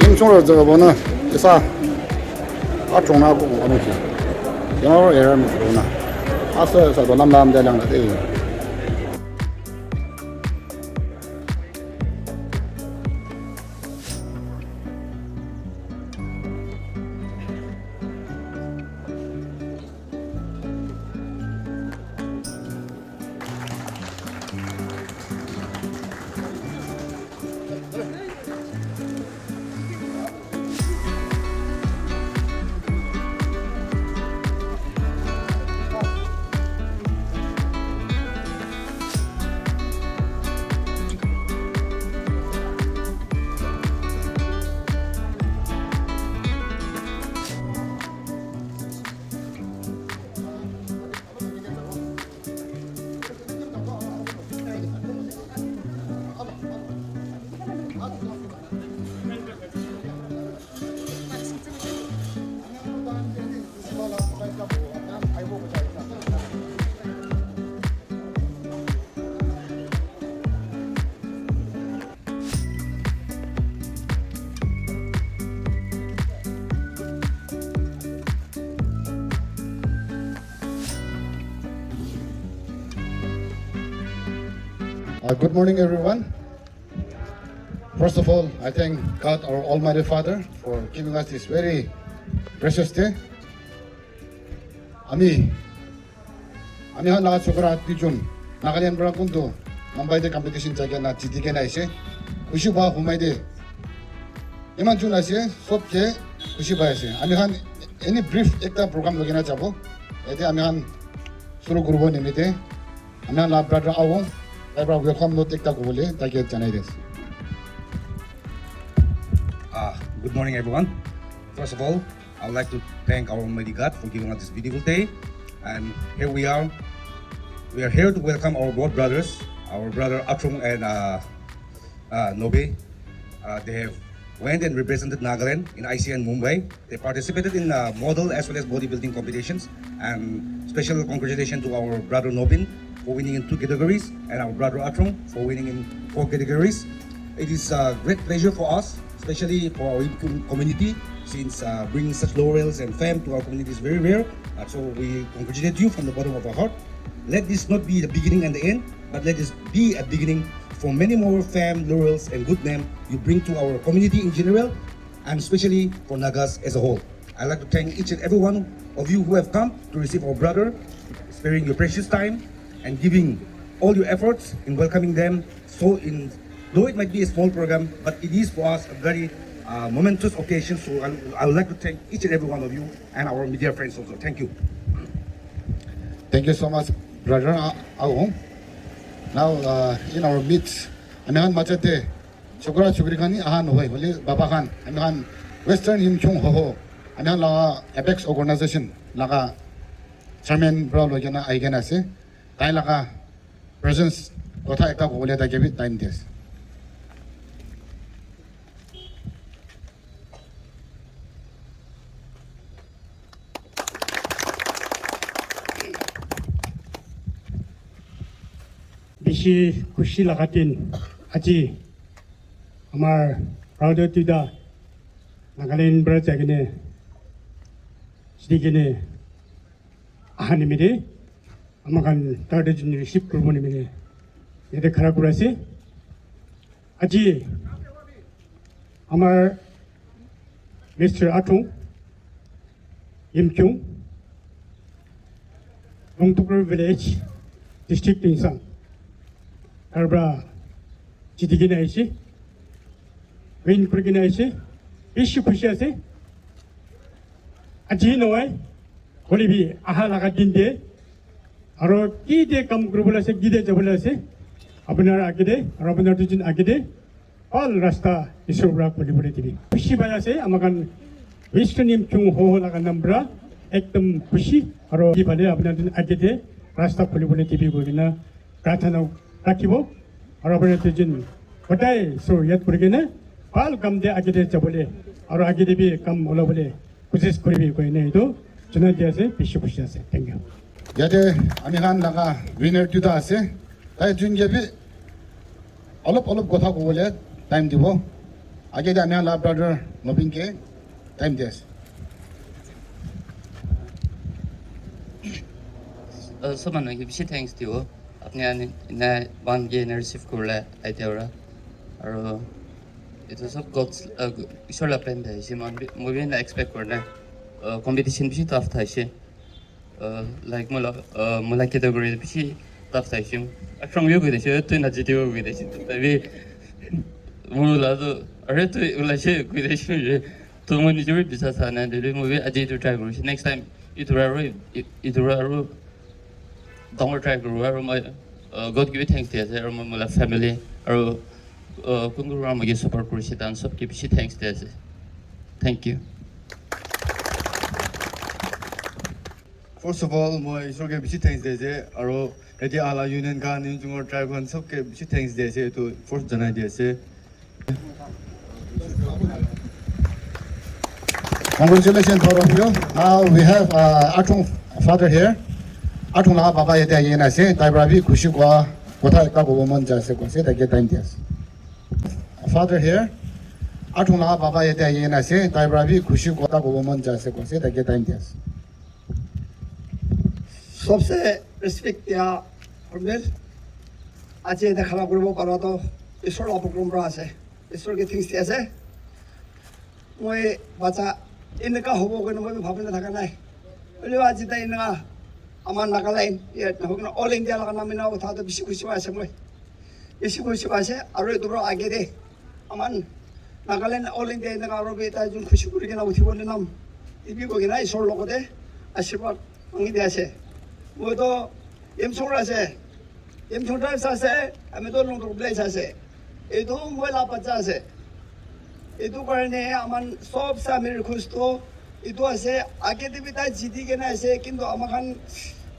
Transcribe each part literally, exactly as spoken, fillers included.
Yimchung ro zhe bo na, isa. A chung na ku ku anu ki. Yang ro er mi ku na. A se sa do lam lam de lang de. Uh, good morning, everyone. First of all, I thank God, our Almighty Father, for giving us this very precious day. Ami, ami khan laga chokra duijon Nagaland para kuntu Mumbai te competition jai kena jiti kena aise. Khushi pa humai de. Iman jun ase, sob ke khushi pai ase. Ami khan any brief ekta program loi kena jabo. Ete ami khan shuru kuribo nimite. Ami khan la brother Awong, tai pra welcome note ekta kobole, tai ke janai de ase. Ah, good morning, everyone. First of all, I would like to thank our Almighty God for giving us this beautiful day. And here we are. We are here to welcome our both brothers, our brother Atrung and, uh, uh, Nobe. Uh, they have went and represented Nagaland in I C N Mumbai. They participated in, uh, model as well as bodybuilding competitions. And special congratulations to our brother Nobin for winning in two categories and our brother Atrung for winning in four categories. It is a great pleasure for us, especially for our Yimkhiung community, since, uh, bringing such laurels and fame to our community is very rare. Uh, so we congratulate you from the bottom of our heart. Let this not be the beginning and the end, but let this be a beginning for many more fame, laurels, and good name you bring to our community in general, and especially for Nagas as a whole. I'd like to thank each and every one of you who have come to receive our brother, sparing your precious time and giving all your efforts in welcoming them. So, in though it might be a small program, but it is for us a very, uh, momentous occasion. So, I, I would like to thank each and every one of you and our media friends also. Thank you. Thank you so much, brother. Uh, Aung. Now, uh, in our midst, ami khan majot te chokra chokri khan hi aha nohoi, hoile baba khan, ami khan Western Yimkhiung Hoho, ami khan laga Apex Organization laga chairman para loi kena ahi kena ase. Tai laga presence kotha ekta kobole tai ke bi time di ase. Bishi khushi laga din aji, amar brother duita Nagaland para jai kene, jiti kene aha nimite, ama khan third jun receive kuribo nimite yate khara kuri ase. Aji amar Mister Atung, Yimkhiung, Longtukur Village, District Tuensang, tar para jiti kena aise, win kuri kena aise, bishi khushi ase. Aji nohoi, Hoile bi aha laga din te aro ki te kam kuribole ase, ki te jabole ase, apunar age te aro apunar duijun age te bhal rasta Isor para khulibole dibi. Khushi pai ase, amakhan Western Yimkhiung Hoho laga nam para ekdum khushi, aro ki bhale apunar duijun age te rasta khulibole dibi koi kena prarthana rakhibo. Aro apunar duijun hodai Isor yad kuri kena bhal kam te age te jabole aro age te bi kam olabole kosis kuribi koine etu junai di ase, bishi khushi ase. Thank you. Yate ami khan laga winner duita ase. Tai jun ke bi olop olop kotha kobole time dibo. Age te ami khan laga brother Nobin ke time di ase. Uh, sob manu ke bishi thanks dibo. Apni ani na one ke na receive kurle aite ora. Aro itu sob God, uh, Isor la plan thai ase. Moi bi na expect kurna. Uh, competition bishi tough thai ase. Uh, like moi la, uh, moi la category bishi tough thai ase. Akrong yo gui thai ase, tu na jiti yo gui thai ase. Tabi moi la to are tu ula she gui thai ase. To moi nijor bi bisas ase na, dili moi bi aji etu try kuribo. Next time etu ra aro, etu ra aro dangor try kuribo aro moi, uh, God ke bi thanks di ase aro moi, moi la family aro, uh, kun kun ra moi ke support kurise, tahan sob ke bishi thanks di ase. Thank you. First of all, moi Isor ke bishi thanks di ase aro yate ala union khan, Yimkhiung tribe khan sob ke bishi thanks di ase, etu first janai di ase. Congratulations, both of you. Now we have, uh, Athung father here. Athung laga baba yate ahi kena ase. Tai para bi khushi koa kotha ekta kobo mon jai ase koise, tai ke time di ase. Father here. Athung laga baba yate ahi kena ase. Tai para bi khushi koa kotha kobo mon jai ase koise, tai ke time di ase. Sobse respect dia Hormel. Aji yate khara kuribo para to Isor la program para ase. Isor ke thanks di ase. Moi bacha eneka hobo koina moi bhabi na thaka nai. Hoilebi aji tai eneka amar Nagaland, ya, nahoi kena all India laga nam eneka utha to bishi khushi pai ase moi. Bishi khushi pai ase. Aro etu para age te aman Nagaland all India eneka aro bi tai jun khushi kuri kena uthibo le nam. Ibi koi kena Isor logote ashirwad mangi di ase. Moi to Yimkhiung ase. Yimkhiung tribe ase. Ami to Longdong village ase. Etu moi la bacha ase. Etu karne aman sob se ami request to etu ase, age te bi tai jiti kena ase, kintu ama khan,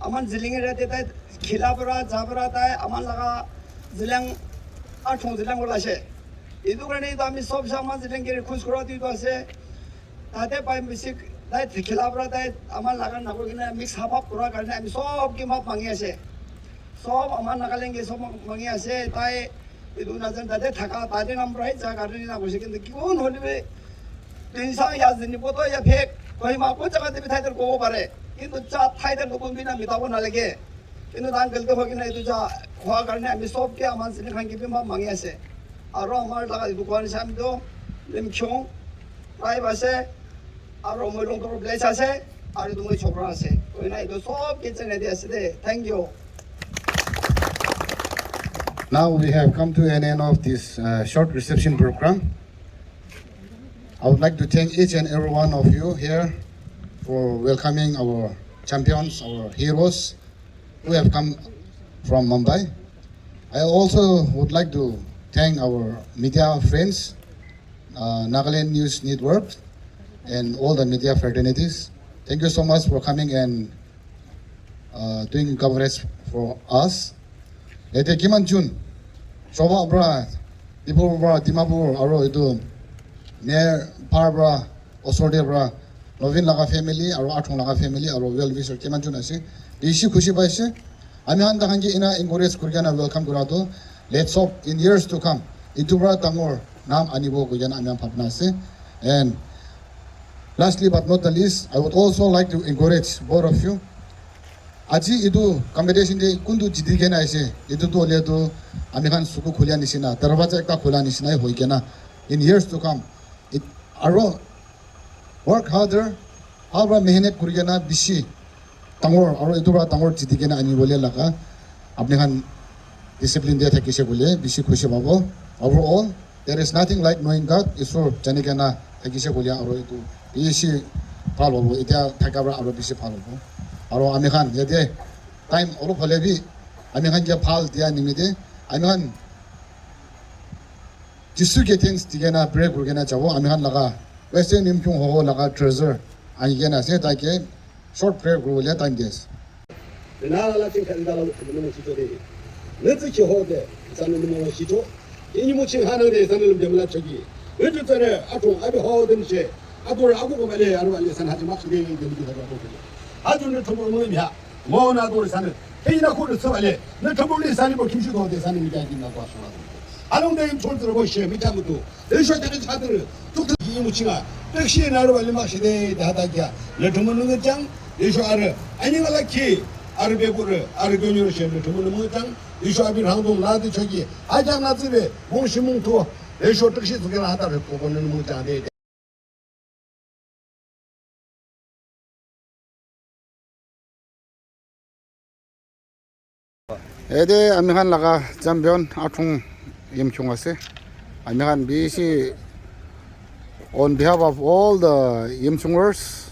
aman Zeliang area te tai khila para, ja para tai aman laga Zeliang, Athung Zeliang wala ase. Etu karne etu ami sob se aman Zeliang ke request kura tu etu ase. Tate pai bishi tai khila para tai aman laga nagor kena mix half half kura karne ami sob ke maaf mangi ase. Sob aman Nagaland ke sob mangi ase. Tai etu najan tate thaka, tate nam para hi ja karne na koise, kintu kon hoile bi Tuensang ya Zunheboto ya Phek, Kohima, kon jaga te bi thai tar kobo pare. Kintu ja thai tar kobo bi na mitabo nalage. Kintu tahan galti hoi kena etu ja hoa karne ami sob ke aman Zeliang khan ke bi maaf mangi ase. Aro amar laga etu koa nishina ami to Yimkhiung tribe ase, aro moi Longdong village ase, aro etu moi chokra ase. Koina etu sob ke janai di ase de. Thank you. Now we have come to an end of this, uh, short reception program. I would like to thank each and every one of you here for welcoming our champions, our heroes who have come from Mumbai. I also would like to thank our media friends, uh, Nagaland News Network, and all the media fraternities. Thank you so much for coming and uh, doing coverage for us. Yate kiman jun, Choba para, Dipur para, Dimapur, aro etu near par para, osor te para, Nobin laga family, aro Athung laga family, aro well wisher kiman jun ase. Bishi khushi paise. Ami khan takhan ke ena encourage kuri kena welcome kura tu. Let's hope in years to come, etu para dangor nam anibo koi kena ami khan bhabna ase. And lastly but not the least, I would also like to encourage both of you. Aji etu competition te kuntu jiti kena ase, etu tu hole tu ami khan suku khulia nishina, darwaja ekta khula nishina hoi kena in years to come. It, aro work harder, bhal para mehnat kuri kena bishi dangor aro etu para dangor jiti kena ani bole laga apni khan discipline te thakise bole bishi khushi pabo. Overall, there is nothing like knowing God, Isor jani kena thakise bole aro etu bishi Bhal hobo, etia thaka para aro bishi bhal hobo. Aro ami khan yate time olop hole bi ami khan ke bhal dia nimite ami khan Jisu ke thanks di kena pray kuri kena jabo. Ami khan laga Western Yimkhiung Hoho laga treasurer ahi kena ase, tai ke short prayer kuri bole time di ase. Nala ching khan dala mo chito de. Netse chi ho de, sanu mo chito. Ini mo ching hanu de, sanu de mala chagi. Netse tsare, ato, abi ho de nche. Ato, abu ko male, aru ale san hati mak de, de, de, de, de. Ato ne thomo mo ya. Mo na do sanu. Ke ina ko de so ale. Ne thomo ni sanu bo kimshu do de, sanu ni ka kin na kwa shwa. Along de im chol tro bo she, mi tamu tu. Isho tene chadur, tuk tuk yi muchinga. Pekshi naru wali ma shide da da kya. Le tumu nungu chang, isho ar. Ani wala ki, ar be kur, ar gönyo she le tumu nungu chang. Isho abi rang dong la de choki. Ajang na zibe, mung shi mung tu. Isho tuk shi zuke la da ko ko nungu chang de. Ede ami khan laga champion Athung Yimchung ase. Ami khan bishi on behalf of all the Yimchungers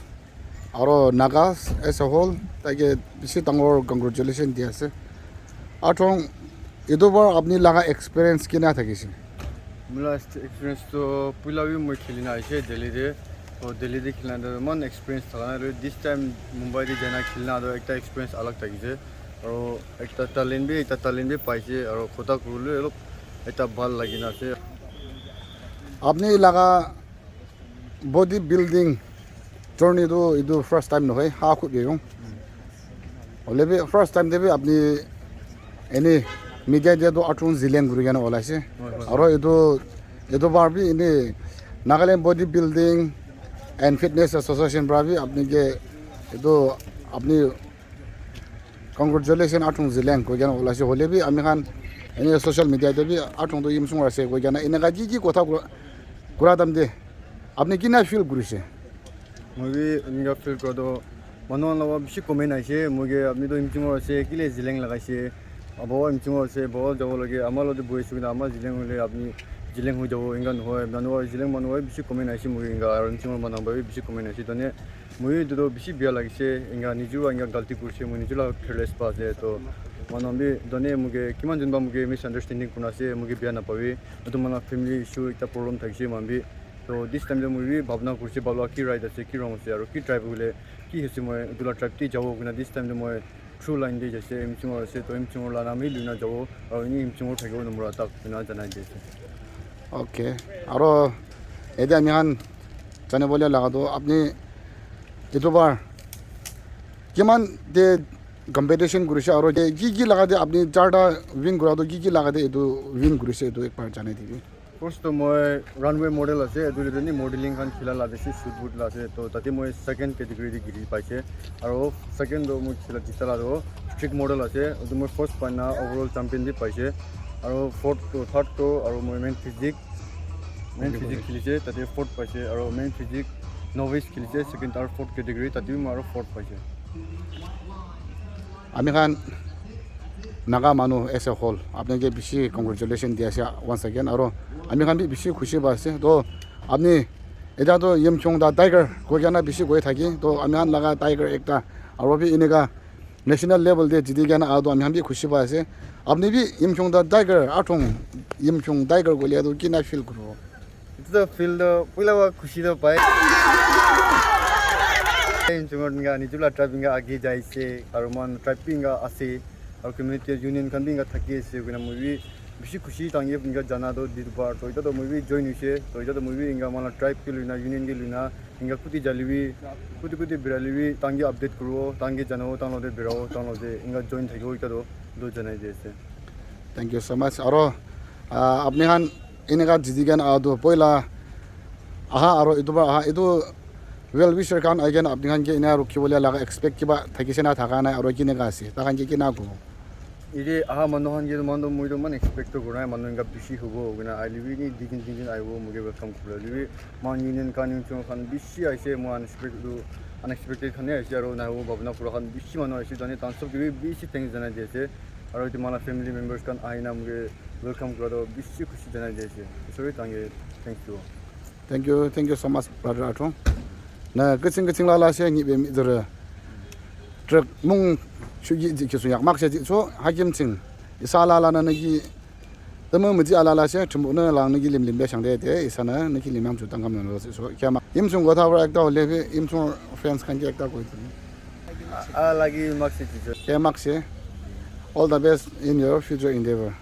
aro Nagas as a whole, taike bishi dangor congratulation di ase. Athung, etu bar apni laga experience kina thakise? Mula experience to puila bi moi kheli na aise Delhi de. To Delhi de khilina to iman experience thaka nai. This time Mumbai de jana khilina to ekta experience alag thakise. Aro ekta talent bi, ekta talent bi paise. Aro kotha kuribole olop ekta bhal lagi na ase. Apni laga body building journey tu etu first time nohoi, ha khud ye yung. Hoile bi first time te bi apni eni media te tu Athung Zeliang kuri kena olai se. Aro etu, etu bar bi eni Nagaland Body Building and Fitness Association para bi apni ke etu apni congratulation Athung Zeliang koi kena olai se. Hoile bi ami khan eni social media te bi Athung tu Yimchung ase koi kena eneka ki ki kotha kura, kura time te apni kina feel kurise? Moi bi eneka feel kura toh manu khan la bishi comment aise, moi ke apni toh Yimchung ase, kile Zeliang lagaise, baba Yimchung ase, baba jabo lage, ama logote bohi ase koina, ama Zeliang hoile apni Zeliang hoi jabo, eneka nohoi, manu khan Zeliang manu khan bishi comment aise, moi ke eneka, aro Yimchung manu khan para bi bishi comment aise, tane moi etu toh bishi beya lagise, eneka nijor para eneka galti kurise, moi nijor la careless pa ase, toh manu khan bi tane moi ke kiman jon para moi ke misunderstanding kurina ase, moi ke beya napabi, etu manu la family issue ekta problem thakise, moi khan bi. So this time te moi bi bhabna kurse, bhabla ki right ase, ki wrong ase, aro ki tribe hoile ki ase, moi etu la tribe te jabo koina this time te moi true line te jaise, Yimchung ase, to Yimchung la naam hi luina jabo, aro ini Yimchung thakibo number atak koina janai di ase. Okay, aro ete ami khan jane bole laga to apni etu bar kiman te competition kurise, aro ki ki laga te apni charta win kura to ki ki laga te etu win kurise, etu ek bar janai dibi. First to moi runway model ase, etu hoile ni modeling khan khila la bishi shoot woot la ase, to tate moi second category te giri paise, aro second to moi khila jita la to street model ase, etu moi first paina overall champion bi paise, aro fourth to third to aro moi men physique, men physique khilise, tate fourth paise, aro men physique novice khilise, second, third, fourth category, tate bi moi aro fourth paise. Ami khan Naga manu as a whole, apni ke bishi congratulation di ase once again. Aro ami khan bi bishi khushi pa ase. To apni eta to Yimchung the Tiger koi kena bishi koi thaki. To ami khan laga Tiger ekta. Aro bi eneka national level te jiti kena aha to ami khan bi khushi pa ase. Apni bi Yimchung the Tiger, Athung Yimchung Tiger koile to kina feel kuribo? Etu to feel to puila para khushi to pai. Yimchung eneka nijor la tribe eneka age jai ase, aro moikhan tribe bi eneka ase, aro community union khan bi eneka thaki ase koina moi bi bishi khushi tangi eneka jana to di bar to eta to moi bi join hoise, to eta to moi bi eneka moikhan la tribe ke luina union ke luina eneka kuti jale bi kuti kuti birale bi tangi update kuribo, tangi janabo, tang logote birabo, tang logote eneka join thakibo eta to etu janai di ase. Thank you so much. Aro ah, apni khan eneka jiti kena aha tu poila aha aro etu para aha etu well wisher khan ahi kena apni khan ke ena rukhi bole laga expect kiba thakise na thaka nai aro keneka ase, tai khan ke kena kobo? Ede aha manu khan ke manu moi to man expect to kura nai, manu eneka bishi hobo koina ahile bi ni di jun tin jun ahibo moi ke welcome kuribole. Moikhan union khan, union khan bishi ahise, moi unexpected, unexpected khan he ahise, aro nahobo bhabna kura khan bishi manu ahise, tane tahan sob ke bi bishi thanks janai di ase, aro etu moikhan la family members khan ahina moi ke welcome kura toh bishi khushi janai di ase, sorry, tahan ke thanks dibo. Thank you, thank you so much, brother Athung. Na kaching kaching la la se ngi be mi dere. Trek mung shu yi ji ki su yak mak se ji so hakim ching. Isa la la na na gi. Tama mu ji ala la se thum na la na gi lim lim be shang de de isa na na ki lim yam chu tang kam na lo se so kya mak. Im chung go tha ra ekta le be im chung friends kan ki ekta ko. A lagi mak se ji so. Kya mak se. All the best in your future endeavor.